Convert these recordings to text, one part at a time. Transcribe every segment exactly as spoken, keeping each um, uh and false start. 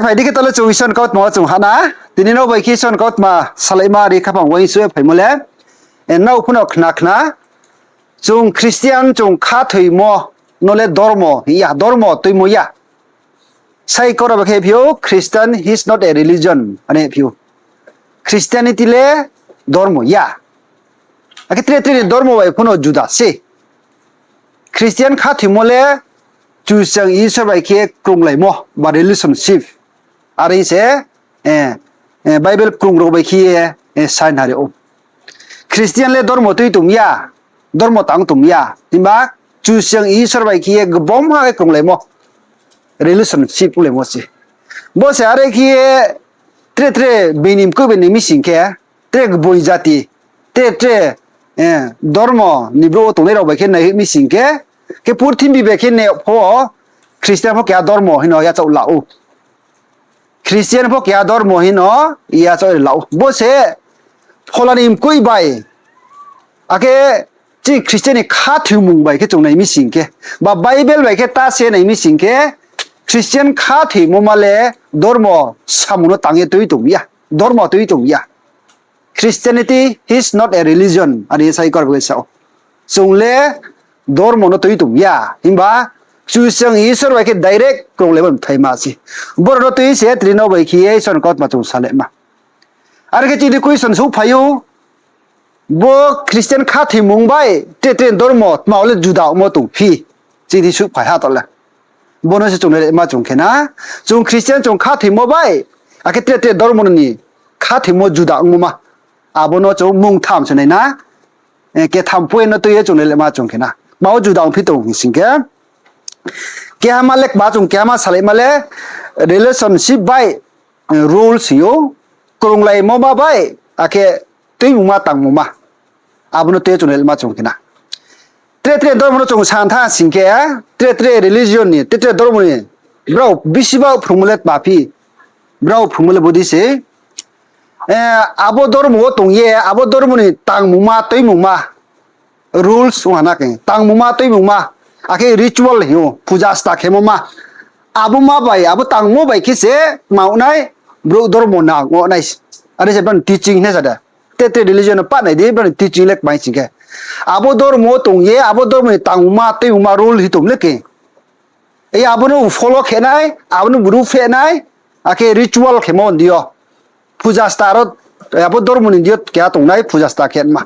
Phai di khe, taoh le chung Isor ni kautma wo chung ha na. Tini nrao bai khe Isor ni kautma salaima ri khaphang uaingsouh ye phaimo le, nrao phuno khna khna, chung Christian, chung khathoimo no le dormo hing ya, dormo tuimo ya. Sai kau rao bai khe phi ou, Christian is not a religion, are phi ou. Christianity le dormo ya. Akhe tre tre ni dormo bai phuno juda se. Christian khathoimo le Kchusoyang Isor bai khe krunglaimo ba relationship. Are se, Bible krung rao bai khe ye, sainari ou. Christian le dormo tui tong ya, dormo tang tong ya. Himba Kchusoyang Isor bai khe ye gbomha khe krunglaimo, relationship onglaimo se. Bo se are khe ye tre tre bini mkoih bai nai mi sing khe, tre gboi jati, tre tre dormo ni brouh wo tongnai rao bai khe naihoih mi sing khe, khe purthimbi bai khe nai pho, Christian pho keha dormo hing no yachaoh la ou. Christian pho keha dormo hing no yachaoh la ou. Bo se phola ni mkoih bai, akhe chini Christian ni khathoimung bai khe chung nai mi sing khe, ba Bible bai khe ta se nai mi sing khe, Christian khathoimo ma le dormo samung no tang ye tui tong ya, dormo tui tong ya. Christianity is not a religion, are sai kau rao bai khe sa ou. Chung le dormo no tui tong ya, himba Kchusoyang Isor bai khe direct krunglaimo bthaima se. Boro no tui se tini nrao bai khe ye Isor ni kautma chung salaima. Are khe chini question souhphai ou, bo Christian khathoimung bai tre tre dormo tma wo le juda ongmo tong phi? Chini souhphai ha taoh le. Bo no se chung nai ma chung khe na. Chung Christian chung khathoimo bai, akhe tre tre dormo ni khathoimo juda ongmo ma. Abo no chung mungtham se nai na. Ketham point no tui ye chung nai ma chung khe na. Tma wo juda ongphi tong hing sing khe, keha ma le kma chung keha ma salaima le relationship bai, rules hing ou, krunglaimo ma bai, akhe tuimungma tangmungma. Abo no tui ye chung nai ma chung khe na. Tre tre dormo no chung sa thanng sing khe, tre tre religion ni, tre tre dormo ni, brao bisi ba phrungmo le tma phi, brao phrungmo le bodei se, abo dormo wo tong ye, abo dormo ni tangmungma, tuimungma, rules ong ha na khe, tangmungma, tuimungma, akhe ritual hing ou, puja sta khemo ma. Abo ma bai, abo tangmo bai khe se tma ong nai, brouh dormo nang ong nai. Are se brao ni teaching hing ye sa de. Tre tre religion no pah nai di, brao ni teaching le kmai sing khe, abo dormo wo tong ye, abo dormo ni tangmungma, tuimungma rule hing tong le khe, abo no follow khe nai, abo no bru phe nai, akhe ritual khemo ni deing yo, puja sta ro, abo dormo ni deing yo keha tongnai puja sta khe ma.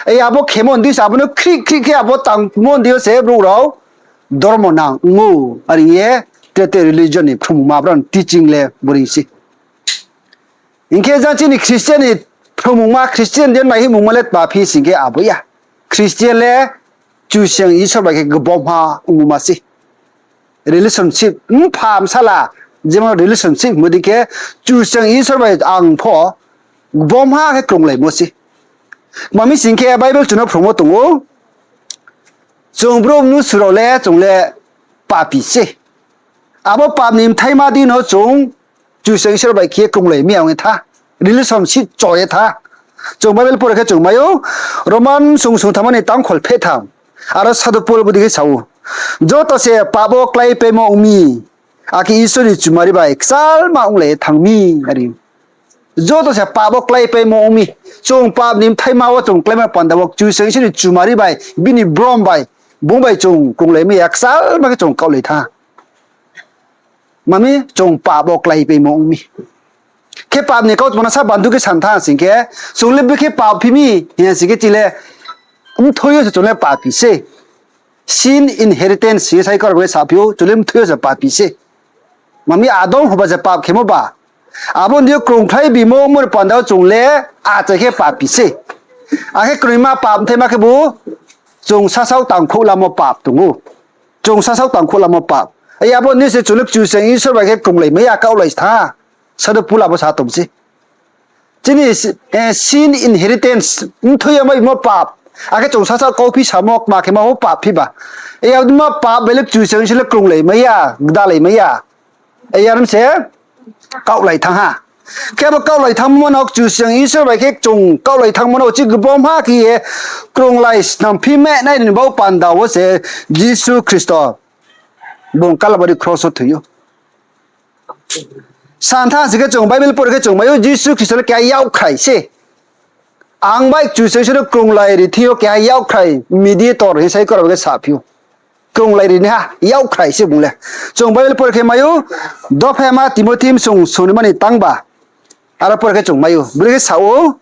Abo khemo ni deing se abo no khrih khrih khe abo tangmo ni deing yo se brouh rao dormo nang ong ou, are ye tre tre religion ni phrungmungma brao ni teaching le bodei se. Hing khe jang chini Christian ni phrungmungma, Christian deing yo naihoihmungma le tma phi sing khe abo ya. Christian le Kchusoyang Isor bai khe gbomha ongmo ma se. Relationship, mpha bsala, jemon relationship hingmo dei khe, Kchusoyang Isor bai ang pho gbomha khe krunglaimo se. Tma mi sing khe Bible chung no phrungmo tong ou, chung brouh mnusu rao le chung le papi se. Abo pap ni bthaima deino chung Kchusoyang Isor bai khe krunglai mi ya ong ye tha, relationship cho ye tha. Chung Bible pore khe chung mai ou, Roman sung sungtham ni tangkhol phehtham, aro Sadhu Pol bodei khe sa ou, joto se pap wo kláipaimo ong mi, akhe Isor ni chumari bai kchalma onglai ye thanng mi, are. Joto se pap wo kláipaimo ong mi. Chung pap ni bthaima wo chung kláima panda wo Kchusoyang Isor ni chumari bai, bini brom bai, bung bai chung krunglai mi ya, kchalma khe chung kaohlai thanng. Mami chung pap wo kláipaimo ong mi. Khe pap ni kautma no sa bandu khe san thanng sing khe, chung le bikhe pap phi mi hing ya sing khe, chile mthoi yo se chung le papi se. Sin inheritance hing ye sai khe aro bo ye saphi ou, chung le mthoi yo se papi se. Mami Adam hoba se pap khemo ba. Abo ni deing yo krungkhlai bimo ongmo ni panda wo chung le achai khe papi se. Akhe knoima pap bthaima khebu chung sasaoh tangkhouh lamo pap tong ou. Chung sasaoh tangkhouh lamo pap. Ai abo ni se chung le Kchusoyang Isor bai khe krunglai mai ya, kaohlai tha. Sadhu Pol abo sa tong se. Chini, sin inheritance, mthoi yo maimo pap. Akhe chung sasaoh kauphi samo kma khe ma pho pap phi ba. Ai abo ni ma pap bai le Kchusoyang Isor le krunglai mai ya, gdalai mai ya. Ai aro se kaohlai thanng ha. Khe abo kaohlai thanngmo no Kchusoyang Isor bai khe chung kaohlai thanngmo no uchih gbomha khe ye krunglai snam phi ma nai ni bo panda wo se Jisu Khristo bung Kalbari kros wo thoi ou. Santha se khe chung Bible pore khe chung mai ou, Jisu Khristo le keha yakkhrai se. Ang bai Kchusoyang Isor no krunglai ri thing yo keha yakkhrai, mediator hing sai kora khe saphi ou. Krunglai rinaiha yakkhrai se bung le. Chung Bible pore khe mai ou, dophaima Timothi bsung sungnima ni tangba. Aro pore khe chung mai ou. Brekhe sa ou,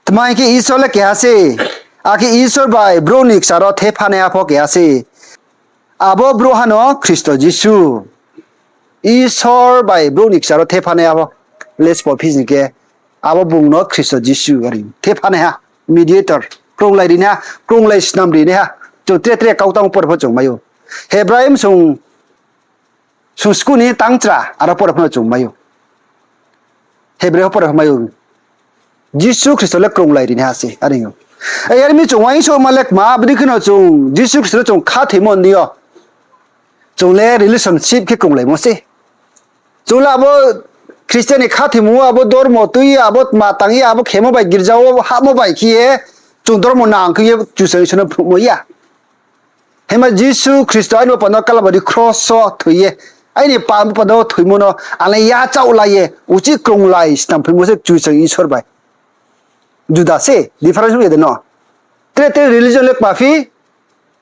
tma hing khe Isor le keha se, akhe Isor bai brouh ni kchar wo thephanaiha pho keha se. Abo brouhha no Khristo Jisu. Isor bai brouh ni kchar wo thephanaiha pho, le sbo phi sing khe, abo bung no Khristo Jisu are thephanaiha, mediator, krunglai rinaiha, krunglai snam rinaiha. Chung tre tre kau tang pore pho chung mai ou. Hebrai bsung, sung sku ni tangchra, aro pore pho no chung mai ou. Hebrai pore pho mai ou. Jisu Khristo le krunglai rinaiha se are ou. Yar mi chung uaingsouhma le kma, abo dei kheno chung Jisu Khristo no chung khathoimo ni yo chung le relationship khe krunglaimo se. Chung le abo Christian ni khathoimo, abo dormo tui ye, abo tma tang ye, abo khemo bai girja wo hahmo bai khe ye, chung dormo nang khe ye Kchusoyang Isor no phrungmo ya. Himba Jisu Khristo aini bo panda Kalbari kros wo thoi ye, aini pap bo panda wo thoimo no ang le yachaoh la ye uchih krunglai snam phaimo se Kchusoyang Isor bai. Juda se, difference ong ya de no. Tre tre religion le kma phi,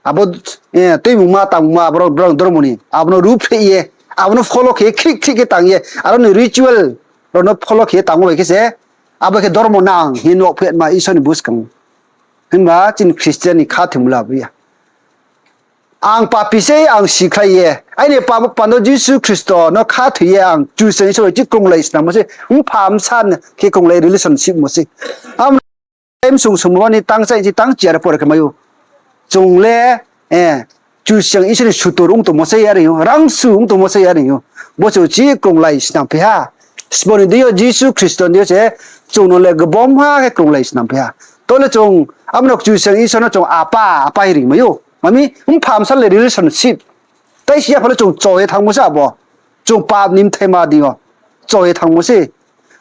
abo, eh, tuimungma tangmungma, abo brao dormo ni, abo no ruhphreh ye, abo no follow khe ye, khrih khrih khe tang ye, aro ni ritual rao no follow khe ye tangmo bai khe se, abo khe dormo nang hing ye nuh phi ma Isor ni buskang. Himba chini Christian ni khathoimo le abo ya. Ang papi sei, ang sikhlai ye, aini pap panda Jisu Khristo no khathoi ye ang Kchusoyang Isor bai chih krunglai snammo se, mpha bsa khe krunglai relationshipmo se. Abo no bsung sungmo ni tangchai chi tangchi aro pore khe mai ou. Chung le, eh, Kchusoyang Isor ni sutur ong tongmo se are ou, rangsu ong tongmo se are ou. Bo se uchih krunglai snam phi ha. Sbo ni deing yo, Jisu Khristo ni deing yo se chung no le gbomha khe krunglai snam phi ha. To le chung abo no Kchusoyang Isor no chung apa, apa hing rimai ou. Mami, mpha bsa le relationship. Tai si ya pha le chung cho ye thanngmo se abo. Chung pap ni bthaima deing yo cho ye thanngmo se.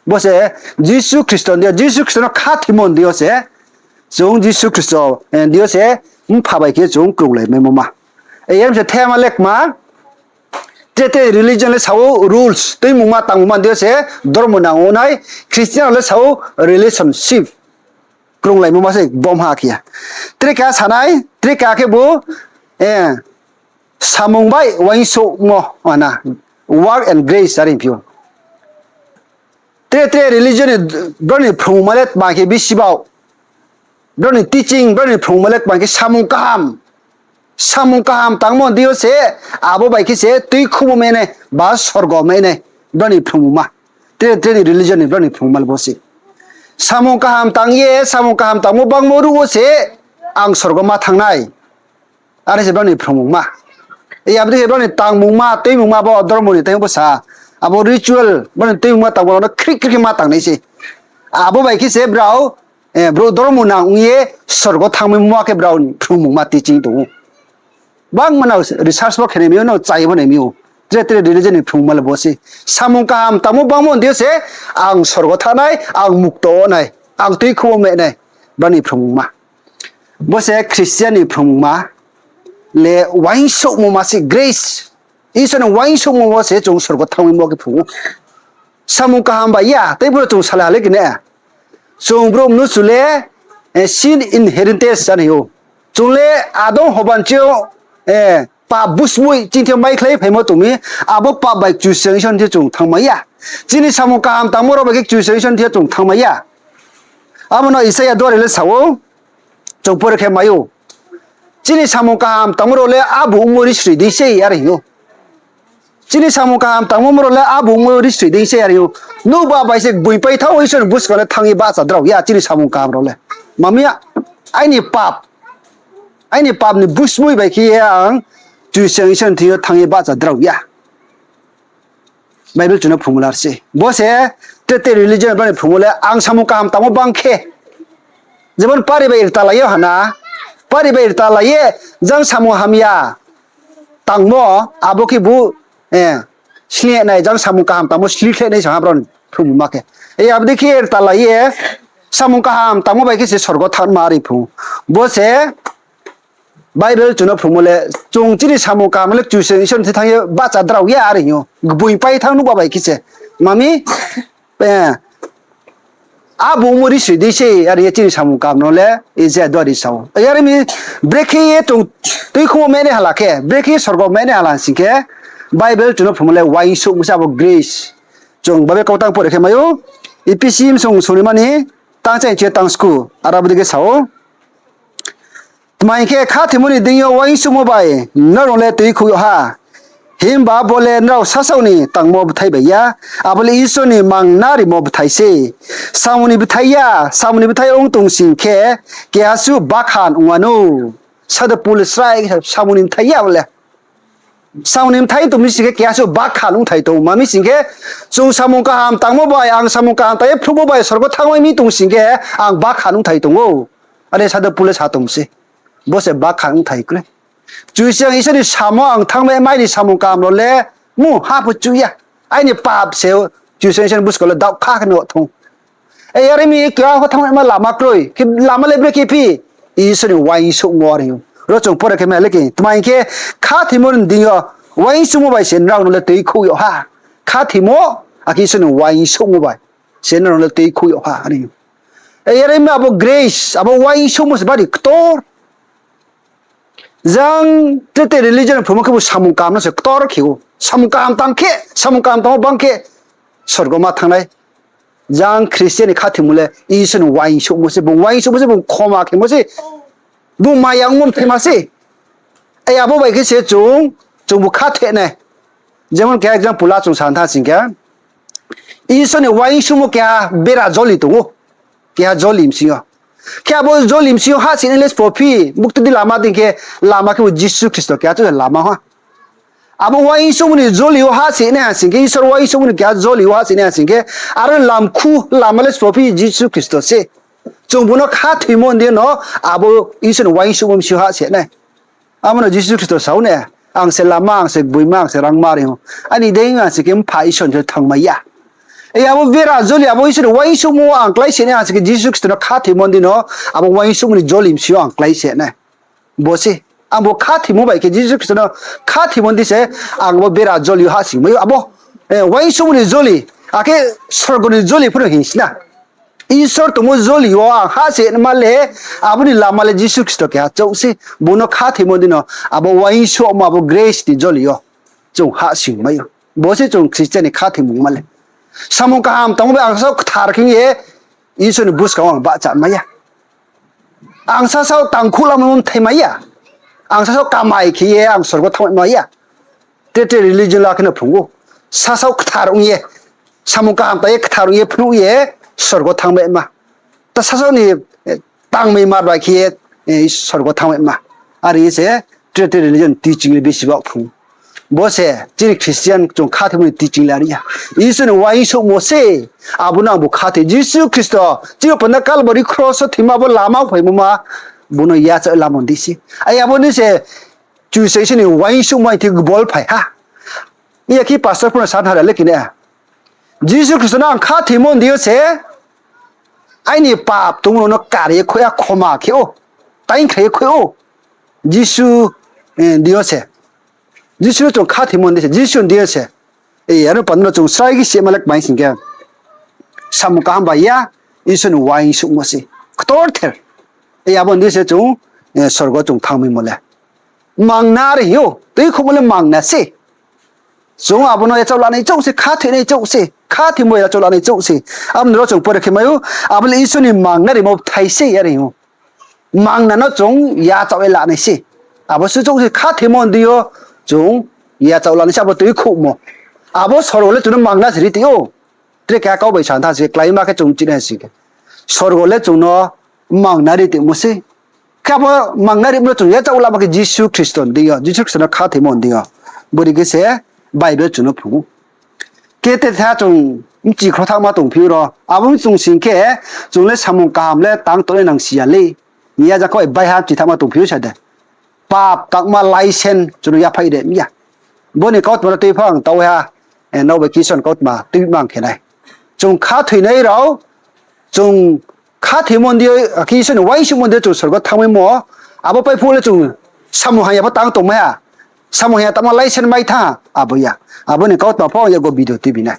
Bo se Jisu Khristo ni deing yo, Jisu Khristo no khathoimo ni deing yo se. Chung Jisu Khristo, eh, deing yo se mpha bai khe chung krunglai maimo ma. Yar mi se thema le kma, tre tre religion le sa ou rules, tuimungma tangmungma ni deing yo se dormo nang ong nai, Christian rao le sa ou relationship. Krunglaimo ma se gbomha khe ya. Tre keha sa nai, tre keha khebu, eh, samung bai uaingsouhmo, ana, work and grace are phi ou. Tre tre religion ni brao ni phrungmungma le tma khe bisi baoh. Brao ni teaching, brao ni phrungmungma le tma khe samung kaham. Samung kaham tangmo ni deing yo se, abo bai khe se tuikhumo mai nai, ba sorgo mai nai, brao ni phrungmungma. Tre tre ni religion ni brao ni phrungmungma le bo se. Samung kaham tang ye, samung kaham tangmo bangmo ruh wo se, ang sorgo ma thanng nai. Are se brao ni phrungmungma. Abo dei khe brao ni tangmungma, tuimungma bo dormo ni tang bo sa. Abo ritual, brao ni tuimungma tangmo rao no khrih khrih khe ma tang nai se. Abo bai khe se brao, eh, brouh dormo nang ong ye sorgo thanngmaimo ma khe brao ni phrungmungma teaching tong ou. Bangma no research bo khe nai mi ou, no chai bo nai mi ou. Tre tre religion ni phrungmungma le bo se. Samung kaham tangmo bangmo ni deing yo se, ang sorgo thanng nai, ang mukto ong nai, ang tuikhumo mai nai, brao ni phrungmungma. Bo se Christian ni phrungmungma le uaingsouhmo ma se grace. Isor ni uaingsouhmo wo se chung sorgo thanngmaimo khe phrung ou. Samung kaham bai ya, tei pho chung salai ha le khe ne. Chung brouh mnusu le, eh, sin inheritance sa nai ou. Chung le Adam Hoba ni thing yo, eh, pap busmoi chini thing yo maikhlai phaimo tong mi, abo pap bai Kchusoyang Isor ni thing yo chung thanngmai ya. Chini samung kaham tangmo rao bai khe Kchusoyang Isor ni thing yo chung thanngmai ya. Abo no Isaia duari le sa ou, chung pore khe mai ou. Chini samung kaham tangmo rao le abo ongmo ri sri dei se are hing ou. Chini samung kaham tangmo rao le abo ongmo ri sri dei se are hing ou. Nouhba bai se gboingpai thanng ou, Isor ni buskang le thanng ye bahcha drao ya chini samung kaham rao le. Mami ya, aini pap, aini pap ni busmoi bai khe ye ang Kchusoyang Isor ni thing yo thanng ye bahcha drao ya. Bible chung no phrungmo lar se. Bo se tre tre religion brao ni phrungmo le ang samung kaham tangmo bang khe. Jemon pari bai rtalai ye hana, pari bai rtalai ye jang samung hamya tangmo, abo khebu, eh, sli nai, jang samung kaham tangmo slikhlai nai sa ha brao ni phrungmungma khe. Eh, abo dei khe rtalai ye samung kaham tangmo bai khe se sorgo thanngma are phrung. Bo se Bible chung no phrungmo le, chung chini samung kaham le Kchusoyang Isor ni thing thanng ye bahcha drao ya are hing ou. Gboingpai thanng nouhba bai khe se. Mami, abo ongmo ri soi dei se, are ye chini samung kaham no le, e je duari sa ou. Yar mi, brekhe ye chung tuikhouhmo mainai hala khe, brekhe ye sorgo mainai hala sing khe, Bible chung no phrungmo le uaingsouhmo se abo grace. Chung Bible kautang pore khe mai ou, Ephesians song songni mani, tang chai chi tang sku, aro bodei khe sa ou. Tma hing khe, khathoimo ni deing yo uaingsouhmo bai nrao no le tuikhouh yag ha. Himba bo le nrao sasaoh ni tangmo bthai bai ya, abo le Isor ni mangna rimo bthai se. Samung ni bthai ya, samung ni bthai ong tong sing khe, keha suh bakhan ong wanou. Sado Pol srai khe samung ni bthai ya bo le. Samung ni bthai tong mi sing khe keha suh bakhan ongthai tong ou. Ma mi sing khe, chung samung kaham tangmo bai, ang samung kaham tang ye phruhmo bai sorgo thanngmai mi tong sing khe, ang bakhan ongthai tong ou. Are sado Pol le sa tong se. Bo se bakhan ongthai kroi. Kchusoyang Isor ni samo ang thanngmai mai ni samung kaham rao le, mu ha pho chu ya. Aini pap se, Kchusoyang Isor ni buskang le daohkha khe no thong. E, are mi keha pho thanngmaima lama kroi. Khe lama le brekhe phi? Isor ni uaingsouhmo are ou. Ro chung pore khe mai le khe. Tma hing khe, khathoimo ni deing yo uaingsouhmo bai se nrao no le tuikhouh yag ha. Khathoimo, akhe Isor ni uaingsouhmo bai se nrao no le tuikhouh yag ha are ou. E, are mi abo grace, abo uaingsouhmo se bari ktor. Jang tre tre religion phrungmo khebu samung kaham no se ktor khe ou. Samung kaham tang khe, samung kaham tangmo bang khe, sorgo ma thanng nai. Jang Christian ni khathoimo le Isor ni uaingsouhmo se, bung uaingsouhmo se, bung khoma khemo se, bung maya ongmo mthaima se. E, abo bai khe se chung, chungbu khathoi nai. Jemon keha example la chung sa tha sing khe, Isor ni uaingsouhmo keha bera joli tong ou, keha joli bsing yo. Khe abo joli bsing yo hahsoinai le sbo phi, bukti di lama dei khe, lama khebu Jisu Khristo keha chouh lama ha. Abo uaingsouhmo ni joli yo hahsoinai ha sing khe, Isor uaingsouhmo ni keha joli yo hahsoinai ha sing khe, aro lamkhu lama le sbo phi Jisu Khristo se. Chung bung no khathoimo ni deing yo no, abo Isor ni uaingsouhmo bsing yo hahsoi nai. Abo no Jisu Khristo sa ou ne, ang se lama, ang se gboima, ang se rangma are ou. Aini deing yo ang se khe Mpha Isor ni thing yo thanngmai ya. E, abo bera joli, abo Isor ni uaingsouhmo ang kláisoi nai ha sing khe Jisu Khristo no khathoimo ni deing yo no, abo uaingsouhmo ni joli bsing yo ang kláisoi nai. Bo se, ang bo khathoimo bai khe Jisu Khristo no khathoimo ni deing se, ang bo bera joli yo hahsoingmai ou. Abo, e, uaingsouhmo ni joli, akhe sorgo ni joli pho no hing si na. Isor tongmo joli yo ang hahsoingma le, abo ni lama le Jisu Khristo keha chouh se, bung no khathoimo ni deing yo no, abo uaingsouhmo abo grace ni joli yo chung hahsoingmai ou. Bo se chung Christian ni khathoimo ma le. Samung kaham tangmo bai ang sasaoh kthar khe ye, Isor ni buskang wo ang bahcha mai ya. Ang sasaoh tangkhuh lamo mthai mai ya. Ang sasaoh kamai khe ye ang sorgo thanngmai mai ya. Tre tre religion la khe no phrung ou. Sasaoh kthar ong ye, samung kaham tang ye kthar ong ye phnuh ye sorgo thanngmai ma. Ta sasaoh ni, e, tangmai mar bai khe ye, e, sorgo thanngmai ma. Are ye se tre tre religion teaching le besi baoh phrung. Bo se chini Christian chung khathoimo ni teaching le are ya. Isor ni uaingsouhmo se, abo no ang bo khathoi Jisu Khristo, chini panda Kalbari kros wo thoima bo lama phaimo ma, bung no yachaoh lamo ni deing se. Ai abo ni se, Kchusoyang Isor ni uaingsouhmo aini thing yo gbol phai ha. Iya khe pastor pho no sa ha le khe ne. Jisu Khristo no ang khathoimo ni deing yo se, aini pap tongmo no kar ye khui ya, khoma khe ou, taingkhrai ye khui ou. Jisu, e, deing yo se. Jisu no chung khathoimo ni deing se, Jisu ni deing yo se. E, aro panda no chung srai khe sima le kmai sing khe, samung kaham bai ya, Isor ni uaingsouhmo se ktorther. E, abo ni deing se chung, e, sorgo chung thanngmaimo le. Mangna are hing ou, tuikhouhmo le mangna se. Chung abo no yachaoh lanai chouh se, khathoinai chouh se, khathoimo yachaoh lanai chouh se. Abo ni ro chung pore khe mai ou, abo le Isor ni mangna rimo bthai se are hing ou. Mangna no chung yachaoh ye lanai se. Abo se chouh se khathoimo ni deing yo chung yachaoh lanai se abo tuikhouhmo. Abo sorgo le chung no mangna se ri tong ou. Tre keha kau bai sa tha se, kláima khe chung chinai sing khe, sorgo le chung no mangna ri tongmo se. Khe abo mangna rimo no chung yachaoh lama khe Jisu Khristo ni deing yo, Jisu Khristo no khathoimo ni deing yo. Bodei khe se Bible chung no phrung ou. Khe tre tha chung bchi khro thanngma tongphi ou ro. Abo chung sing khe, chung le samung kaham le tang tongnai nang si ya le. Hing ya jakho bai ha bchi thanngma tongphi ou sa de. Pap tangma license chung no yaphaih ri mi ya. Bo ni kautma no tui pho ang tau ha, e, nrao bai kison kautma tui mang khe nai. Chung khathoinai rao, chung khathoimo ni deing yo, akhe Isor ni uaingsouhmo ni deing yo chung sorgo thanngmaimo, abo pai phuh le chung samung hamya pho tang tongmai ha. Samung hamya tangma license mai thanng ha, abo ya. Abo ni kautma pho ang yago video tuibi nai.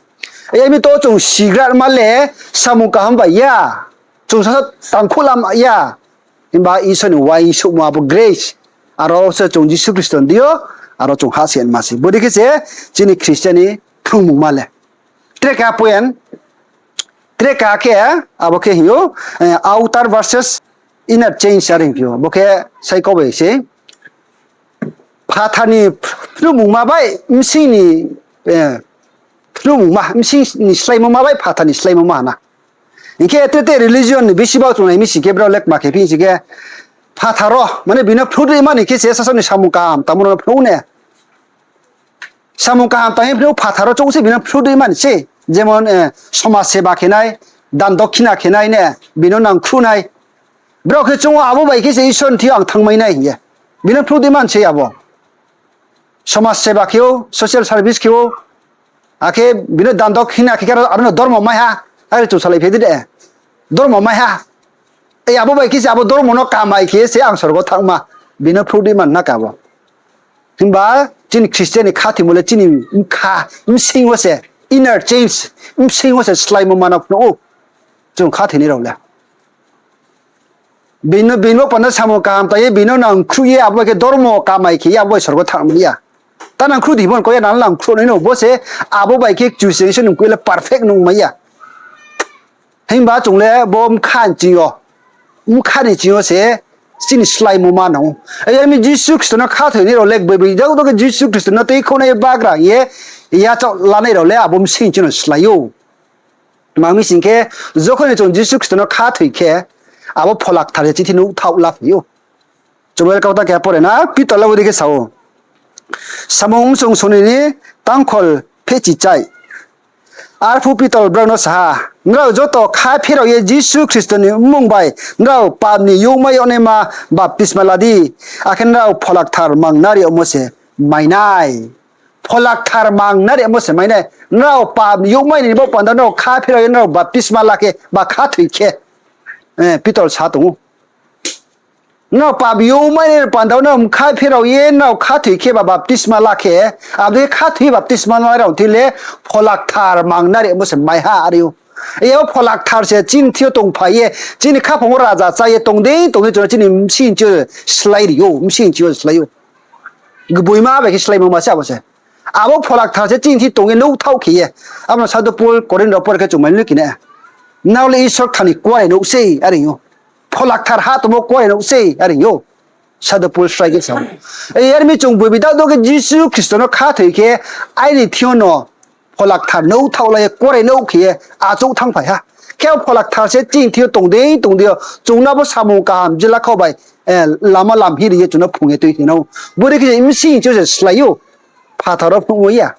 Yar mi to chung sigra ma le samung kaham bai ya. Chung sasa tangkhuh lama ya. Himba Isor ni uaingsouhmo abo grace. Aro se chung Jisu Khristo ni deing yo, aro chung hahsoingma se. Bodei khe se chini Christian ni phrungmungma le. Tre keha point, tre keha khe, abo khe hing ou, outer versus inner change are hing phi ou. Bo khe sai kau bai se. Phathar ni phrungmungma bai bsing ni, phrungmungma, bsing ni sláimungma bai phathar ni sláimungma ha na. Hing khe tre tre religion ni bisi bau chung nai mi sing khe brao le kma khe phi sing khe, phathar wo, mane bini phrungdima ni khe se sasao ni samung kaham tangmo no phrung ne. Samung kaham tang ye phrung phathar wo chouh se bini phrungdima ni se. Jemon, somaj seba khe nai, dan dokhina khe nai ne, bini nangkhruh nai. Brao khe choung ou abo bai khe se Isor ni thing yo ang thanngmai nai hing ye. Bini phrungdima ni se abo. Somaj seba khe ou, social service khe ou, akhe bini dan dokhina khe aro no dormo mai ha, are chung salai phi di de. Dormo mai ha. Abo bai khe se abo dormo no kamai khe se ang sorgo thanngma, bini phrungdima ni na khe abo. Himba chini Christian ni khathoimo le chini bkha bsing wo se, inner change, bsing wo se sláimungma no phnuh ou. Chung khathoinai rao le bini, bini bo panda samung kaham tang ye, bini nangkhruh ye, abo bai khe dormo kamai khe ye, abo bai sorgo thanngmai ya. Ta nangkhruh di himba kau ya, nang nangkhruh nai no, bo se abo bai khe Kchusoyang Isor ni mkoih le perfect nung mai ya. Himba chung le bo bkha ni ching yo, bkha ni ching yo se chini sláimungma nang ou. Yar mi Jisu Khristo no khathoinai rao le, gboi bai dao dao khe Jisu Khristo no tuikhouhnai bagra hing ye yachaoh lanai rao le abo bsing ching no slái ou. Tma hing sing khe, jokhon ni chung Jisu Khristo no khathoi khe, abo Pholakthar se chini thing nouhthaoh la phai ou. Chung Bible kautang keha pore na, Pitor le bodei khe sa ou. Samung bsong songnoi ni tangkhol phehchi chai. Arphuh Pitor brao no sa ha, Nrao joto kha pherao ye Jisu Khristo ni mmung bai nrao pap ni youhmai yagnaima baptisma la di, akhe nrao Pholakthar mangnari yagmo se mai nai. Pholakthar mangnari yagmo se mai nai. Nrao pap ni youhmai ni bo panda nrao kha pherao ye nrao baptisma la khe, ba khathoi khe, Pitor sa tong ou. Nrao pap youhmai ni panda nrao kha pherao ye nrao khathoi khe ba baptisma la khe, abo dei khathoi ye baptisma la rao thing le Pholakthar mangnari yagmo se mai ha are ou. Abo Pholakthar se chini thing yo tongphai ye, chini khaphang wo raja chá ye tong dei tong dei chung no chini bsing ching yo slái ri ou, bsing ching yo slái ou. Gboima bai khe sláimungma se abo se. Abo Pholakthar se chini thing tong ye nouhthaoh khe ye. Abo no Sadhu Pol Korinth rao pore khe chung mai nuh khe na. Nrao le Isor kthar ni kuarenouh sei are hing ou. Pholakthar ha tongmo kuarenouh sei are hing ou. Sadhu Pol srai khe sa ou. Yar mi chung gboi bai dao dao khe Jisu Khristo no khathoi khe, aini thing yo no Pholakthar nouhthaoh la ye kuarenouh khe ye achouh thanngphai ha. Khe Pholakthar se chini thing yo tong dei tong dei yo chung no bo samung kaham je la khaoh bai, lama lam hing ri ye chung no phrung ye tuikhouh nai ou. Bodei khe se bsing ching yo se slái ou. Phathar wo phnuhmo ya.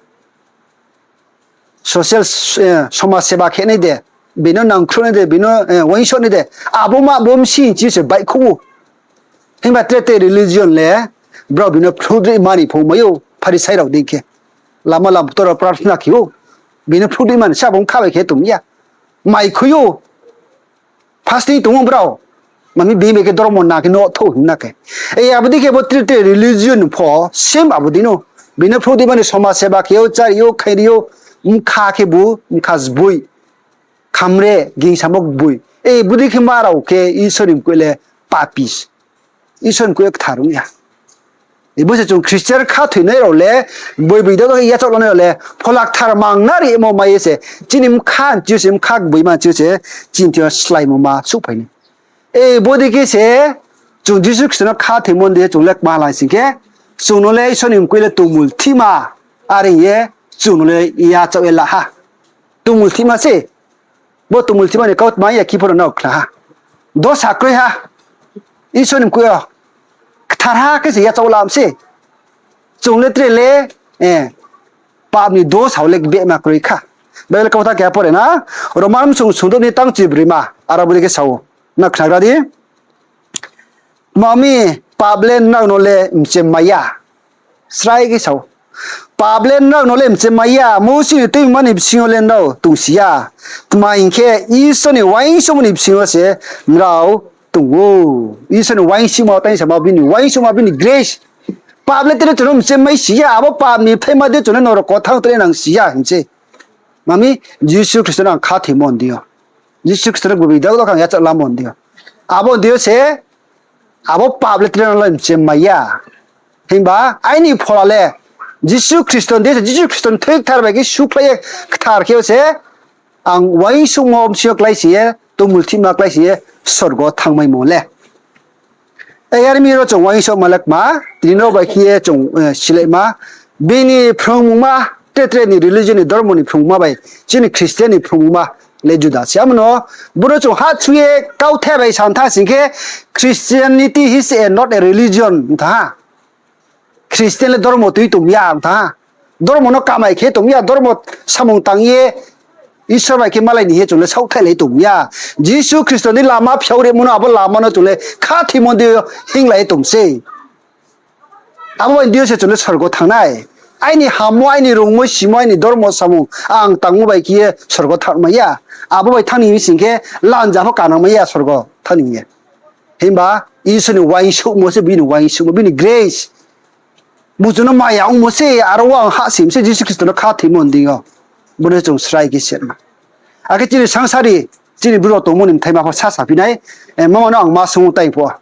Social, somaj seba khe nai de, bini nangkhruh nai de, bini uaingsouh nai de, abo ma bo bsing ching yo se baihkhouh ou. Himba tre tre religion le brao bini phrungdima ni pho mai ou, Pharisai rao dei khe. Lama lam ktor wo prarthana khe ou, bini phrungdima ni se abo bkha bai khe tong ya. Mai khui ou, fasting tong ou brao. Mami bini bai khe dormo na khe no thouh hing na khe. Abo dei khe bo tre tre religion pho same abo dei no. Bini phrungdima ni somaj seba khe ou, chári ou, khairi ou, bkha khe bu, bkha sboi, khamre, gingsamo gboi. Bodei khe ma rao khe Isor ni mkoih le papi, Isor ni mkoih kthar ong ya. Bo se chung Christian khathoinai rao le, gboi bai dao dao khe yachaoh lanai rao le, Pholakthar mangnari yagmo mai ye se, chini bkha ni ching yo se, bkha gboima ni ching yo se, chini thing yo sláimungma souhphai nai. Bodei khe se, chung Jisu Khristo no khathoimo ni de chung le kma lai sing khe, chung no le Isor ni mkoih le tongmulthihma, are hing ye, chung no le yachaoh ye la ha. Tongmulthihma se, bo tongmulthihma ni kautma ya khe pho no nrao khna ha. Dosa kroi ha. Isor ni mkoih yo kthar ha khe se yachaoh la mi se. Chung le tre le, pap ni dosa wo le bema kroi kha. Bible kautang keha pore na, Roman bsong sungdouh ni tangchibroima, aro bodei khe sa ou. Nrao khnagra di. Tma mi pap le nrao no le mchemmai ya. Srai khe sa ou. Pap le nrao no le mchemmai ya, Mousi ni Tuimungma ni bsing yo le nrao tongsi ya. Tma hing khe, Isor ni uaingsouhmo ni bsing yo se nrao tong ou. Isor ni uaingsouhma, tang samo bini uaingsouhma, bini grace. Pap le tre chung no mchemmaisi ya, abo pap ni bthaima de chung le norok wo thanng tre nangsi ya hing se. Mami, Jisu Khristo no ang khathoimo ni deing yo. Jisu Khristo no gboibi dao dao khe ang yachaoh lamo ni deing yo. Abo ni deing yo se, abo pap le tre no le mchemai ya. Himba aini phola le Jisu Khristo ni deing yo se, Jisu Khristo ni thoi kthar bai khe sukhlai ye kthar khe yo se, ang uaingsouhmo bsing yo kláisi ye, tongmulthihma kláisi ye, sorgo thanngmaimo le. Yar mi ro chung uaingsouhma le kma, tini no bai khe ye chung, eh, silaima, bini phrungmungma, tre tre ni religion ni dormo ni phrungmungma bai chini Christian ni phrungmungma le juda se. Amo no, boro chung hahchu ye kauthai bai santha sing khe, Christianity is a, not a religion ong tha ha. Christian le dormo tui tong ya ong tha ha. Dormo no kamai khe tong ya, dormo samung tang ye, Isor bai khe malai ni hing ye chung le saohthaihlai tong ya. Jisu Khristo ni lama phiao rimo no, abo lama no chung le khathoimo ni deing yo hinglai ye tong sei. Abo bai ni deing yo se chung le sorgo thanng nai. Aini hammo, aini rungmo, simo, aini dormo samung ang tangmo bai khe ye sorgo thanng mai ya. Abo bai thanng ni sing khe lanja pho kanang mai ya sorgo thanng ni ye. Himba Isor ni uaingsouhmo se, bini uaingsouhmo, bini grace. Buju no maya ongmo se, aro wo ang hahsoing mi se Jisu Khristo no khathoimo ni deing yo. Bo no chung srai khe se ma. Akhe chini sangsari, chini Bru rao tongmo ni bthai ma pho sa saphi nai, eh, mama no ang ma sung tai pho.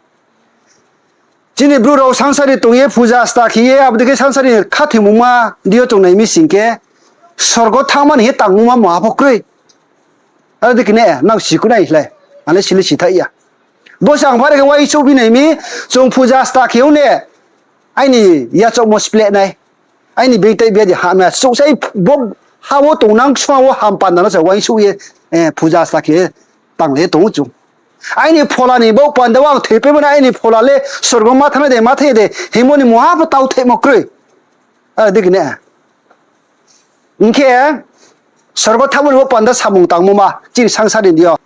Chini Bru rao sangsari tong ye, puja asta khe ye, abo dei khe sangsari khathoimungma deing yo chung nai mi sing khe, sorgo thanngma ni hing ye tangmungma mungha pho kroi. Aro dei khe ne, nang siku nai le, ang le si le si thaih ya. Bo se ang phare khe uaingsouh phi nai mi, chung puja asta khe ong ne, aini yachaohmo spleh nai, aini being tai bia di ha nai, chung sai bo ha wo tongnang ksung wo ham panda no se uaingsouh ye, eh, puja asta khe tanglai ye tong ou chung. Aini phola ni bo panda wo ang thoipaimo nai, aini phola le sorgo ma thanng nai de, ma thanng ya de, hingmo ni mungha pho tauthaihmo kroi. Aro dei khe ne. Hing khe, sorgo thanngmo ni bo panda samung tangmo ma, chini sangsari ni deing yo.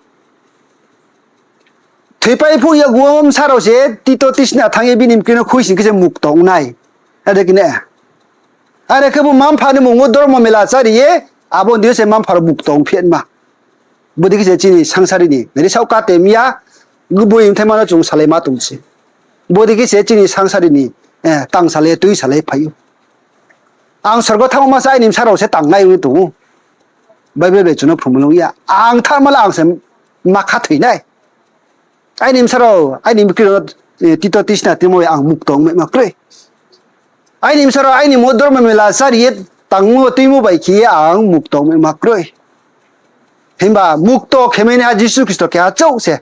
Thoipai phuh yakgu wo bsa rao se tito tisna thanng ye bini mkri no khuisoing khe se mukto ong nai. Ade khe ne. Are khe bo mma-mpha ni mmung wo dormo mela chári ye, abo ni deing yo se mma-mpha rao mukto ongphi ma. Bodei khe se chini sangsari ni, nai di saoh kate mi ya, gboi bthaima no chung salai ma tong se. Bodei khe se chini sangsari ni, eh, tang salai, tui salai phai ou. Ang sorgo thanngmo ma se aini bsa rao se tangnai ong ye tong ou. Bible bai chung no phrungmo le ong ya. Ang thanngma le ang se ma khathoi nai. Aini bsa rao, aini bkri rao, eh, tito tisna timo bai ang mukto ongmai ma kroi. Aini bsa rao, aini mmung dormo mela chári ye tangmo tuimo bai khe ye ang mukto ongmai ma kroi. Himba mukto khe mai naiha Jisu Khristo keha chouh se.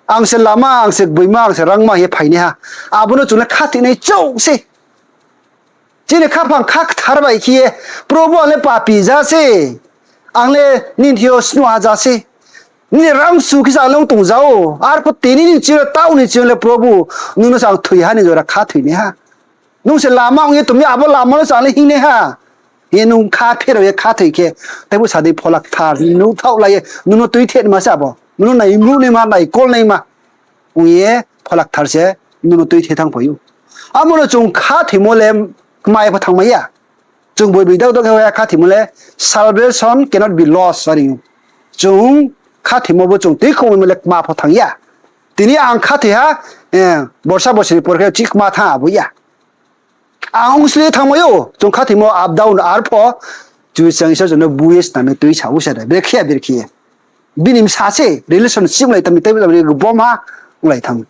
Ang se lama, ang se gboima, ang se rangma hing ye phainaiha. Abo no chung le khathoinai chouh se. Chini khaphang kha kthar bai khe ye, Probhu, ang le papi ja se, ang le nini thing yo snuha ja se, nini rangsu khe se ang le ong tong ja ou, arphuh tini nini ching yo taoh ni ching yo le Probhu, nung no se ang thoiha ni jora khathoinaiha. Nung se lama ong ye tong mi, abo lama no se ang le hingnaiha. Hing ye nung kha pherao ye khathoi khe, teibo sa dei Phola Kthar ni nung thaohlai ye, nung no tuitheh naima se abo. Nung no naimruh naima, naikol naima ong ye Phola Kthar se nung no tuitheh thanngphai ou. Abo no chung khathoimo le kma ye pho thanngmai ya. Chung boi bidao dao khe khathoimo le, salvation cannot be lost, are ou. Chung khathoimo bo chung tuikhouhmaimo le kma pho thanng ya. Tini ang khathoiha, eh, borsa borsi ni por khe chih kma thanng abo ya. Ang ongsleh thanngmai ou, chung khathoimo up down arphuh, Kchusoyang Isor chung no bu ye snam ye tuisa ou se de, brekhe ya brekhe ye. Bini bsa se, relationship lai tami tei tami gbom ha, onglai thanng.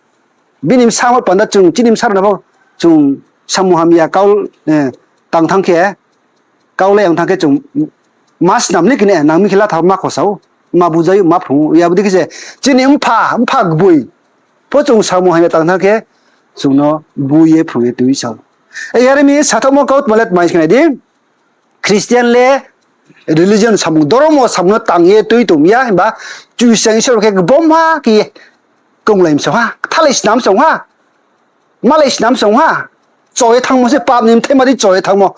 Bini bsa mo panda chung, chini bsa rao no pho, chung samung hamya kau, eh, tang thanng khe, kau le ang thanng khe chung, ma snam le khe ne, nang mi khe latha ma khosa ou, ma bujai ou, ma phrung ou, ya bodei khe se, chini mpha, mpha gboi pho chung samung hamya tang thanng khe, chung no bu ye phrung ye tuisa ou. Yar mi sathaohmo kautma le tmai se khe nai di, Christian le religion samung, dormo samung no tang ye tui tong ya, himba Kchusoyang Isor khe gbom ha khe ye krunglai msong ha, kthalai snam song ha, malai snam song ha, cho ye thanngmo se, pap ni bthaima dei cho ye thanngmo.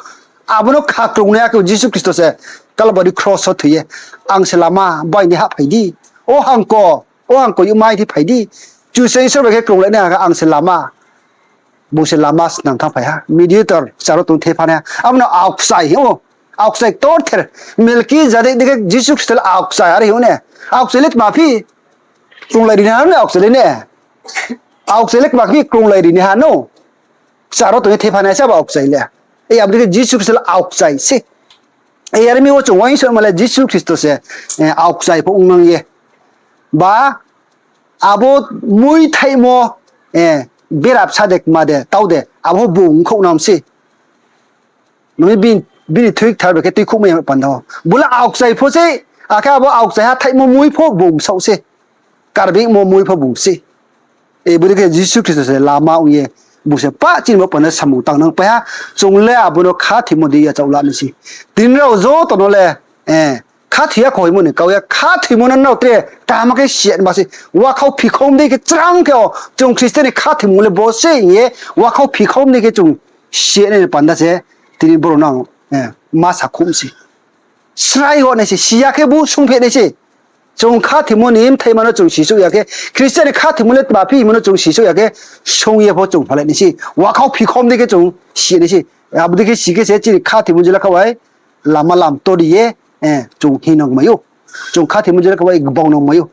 Abo no kha krungnaiha khe Jisu Khristo se Kalbari kros wo thoi ye, ang se lama, bai ni hahphai di, o hangko, o hangko, yomai di phai di. Kchusoyang Isor bai khe krunglai nai ha khe ang se lama. Bung se lama snam thanngphai ha, mediator, kchar wo tong thephanaiha. Abo no aokchai hing ou, aokchai ktorther. Melkizedek dei khe Jisu Khristo le aokchai are hing ou ne. Aokchai le tma phi? Krunglai ri naiha no aokchai le ne. Aokchai le tma phi? Krunglai ri naiha no. Kchar wo tong ye thephanaiha se abo aokchai le. Ei abo dei khe Jisu Khristo le aokchai se. Yar mi wo chung uaingsouhma le Jisu Khristo se aokchai pho ong nang ye. Ba abo mui thaihmo, bera bsa de kma de tau de, abo bung khouhnang se. Bini thui kthar bai khe tuikhouhmai ya panda wo. Bo le aokchai pho sei, akhe abo aokchaiha thaihmo mui pho bung saoh se. Karbeingmo mui pho bung se. Bodei khe Jisu Khristo se lama ong ye, bung se pah chini bo panda samung tangnang pai ha, chung le abo no khathoimo dei yachaoh la nai se. Tini rao joto no le khathoi ya kho hingmo ni kau ya, khathoimo no nrao tre kaham khe si ya nai ma se. Wakhau phikhom dei khe chrang khe o, chung Khristian ni khathoimo le bo se hing ye, wakhau phikhom dei khe chung si ya nai ni panda se, tini boro no ang ma sakhouh se. Srai yag nai se, si ya khe bu sungpheh nai se. Chung khathoimo ni bthaima no chung sisouh ya khe, Khristian ni khathoimo le tma phi hingmo no chung sisouh ya khe, sung ye pho chung phalai nai se. Wakhau phikhom dei khe chung si ya nai se. Abo dei khe si khe se chini khathoimo jila kha bai lama lam tori ye, chung hing nang mai ou. Chung khathoimo jila kha bai gbang nang mai ou.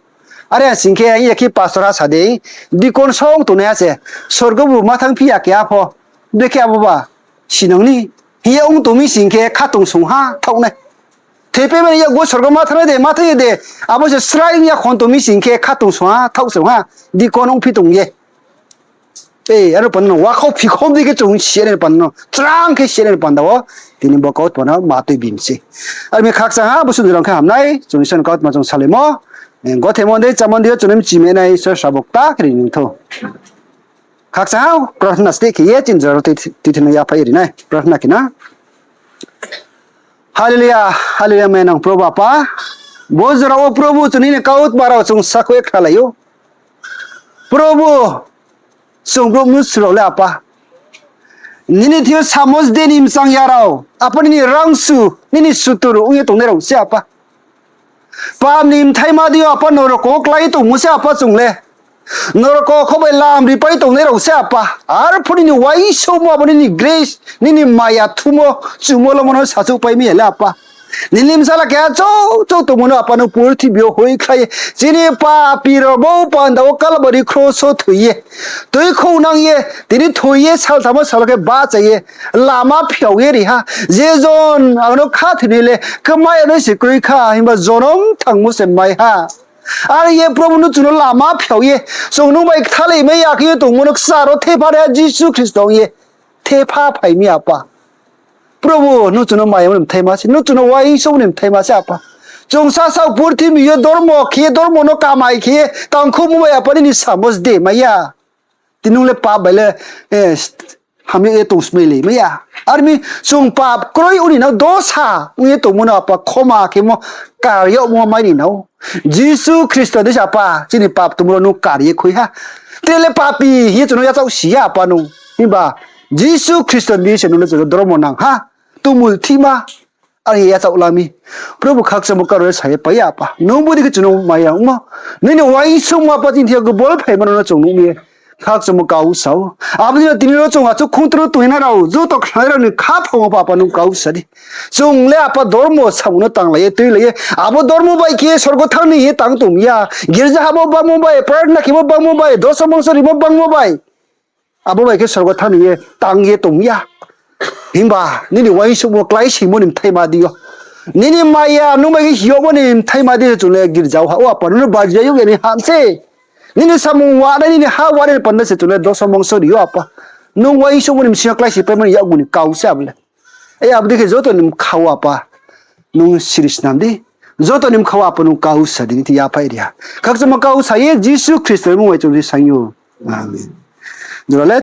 Are sing khe, ya khe pastor ha sa dei, deacon song tongnaiha se, sorgo bu ma thanng phi ya khe apho, brekhe abo ba sinang ni, hing ye ong tong mi sing khe khatungsung ha thaoh nai. Thoipai mani yakgu sorgo ma thanngnai de, ma thanng ye de, abo se srai ong ya khon tong mi sing khe khatungsung ha thaoh se ong ha, deacon ongphi tong ye. Aro panda no wakhau phikhom dei khe chung si ya nai panda no, chrang khe si ya nai panda wo, tini bo kautma no ma tuibi mi se. Are mi khakchang ha, bo sung jora khe hamnai, chung Isor ni kautma chung salaimo, gothemo dei, chámo dei yo chung no mchimai nai, Isor srabo kta khe ri nung thou. Khakchang ha, prarthana ste khe ye chini jora tuithei no yaphai ri nai, prarthana khe na. Hallelujah, hallelujah, mainang Probhu Apa. Bo jora wo Probhu chung nini kautma rao chung sakhouh ye khnalai ou. Probhu, chung brouh mnusu rao le Apa, nini thing yo samos de ni mchang ya rao, Apa nini rangsu, nini suturu ong ye tongnai rao se Apa. Pap ni bthaima dei yo Apa norok wo klái tongmo se Apa chung le. Norok wo kho bai lam ripai tongnai rao se Apa. Arphuh nini uaingsouhmo abo nini grace, nini maya thumo, chumo lomo no sachouhpai mi ya le Apa. Nini bsala keha chouh chouh tongmo no Apa nung purthimbi yo hoihkhlai ye, chini papi rao bo panda wo Kalbari kros wo thoi ye, tuikhouhnang ye, tini thoi ye saltham wo sal wo khe bahcha ye, lama phiao ye ri ha. Je jon ang no khathoinai le kmai ya nai se kroi kha, himba jonom thangmo se mai ha. Are ye Probhu nung chung no lama phiao ye, chung nung bai kthalai mai ya khe ye tongmo no kchar wo thepha ri ha Jisu Khristo ong ye. Thepha phai mi Apa. Probhu, nung chung no mayamo ni bthaima se, nung chung no uaingsouhmo ni bthaima se Apa. Chung sasaoh purthimbi yo dormo khe ye, dormo no kamai khe ye tangkhouhmo bai Apa nini samos de mai ya. Tini nung le pap bai le hamya ye tongsmailai mai ya. Are mi chung pap kroi ong ni nao, dosa ong ye tongmo no Apa khoma khemo kar yagmo mai ni nao. Jisu Khristo dei se Apa chini pap tongmo rao nung kar ye khui ha. Tre le papi hing ye chung no yachaoh si ya Apa nung. Himba Jisu Khristo ni deing se nung le chung no dormo nang ha. Tongmung thihma, are ye yachaoh la mi. Probhu, khakchangmo karo le sa ye pai ya Apa. Nung bodei khe chung no maya ongmo, nini uaingsouhmo Apa chini thing yo gbol phaimo no chung nuh mi ye khakchangmo kau sa ou. Abo dei no tini yo chung achouh khungtor wo tongnai rao, joto khnanai rao ni khaphang wo Apa nung kau sa di. Chung le Apa dormo samung no tanglai ye tuilai ye, abo dormo bai khe sorgo thanng ni ye tang tong ya. Girja hahmo bangmo bai, prarthana khemo bangmo bai, doso mangso rimo bangmo bai, abo bai khe sorgo thanng ni ye tang ye tong ya. Himba nini uaingsouhmo kláisoingmo ni bthaima dei yo, nini maya nung bai khe hiyagmo ni bthaima dei yo chung le girja wo ha ou Apa, nung no bajra yag ya ni ham se. Nini samung wanai, nini ha wanai ni panda se chung le doso mangso ri ou Apa. Nung uaingsouhmo ni bsing yo kláisipaimo ni yakgu ni kau se abo le. Abo dei khe joto ni bkha wo Apa, nung siri snam di. Joto ni bkha wo Apa nung kau sa di, niti yaphai ri ha. Khakchangmo kau sa ye Jisu Khristo ni mmung bai chung di saing ou. Amen. Jora le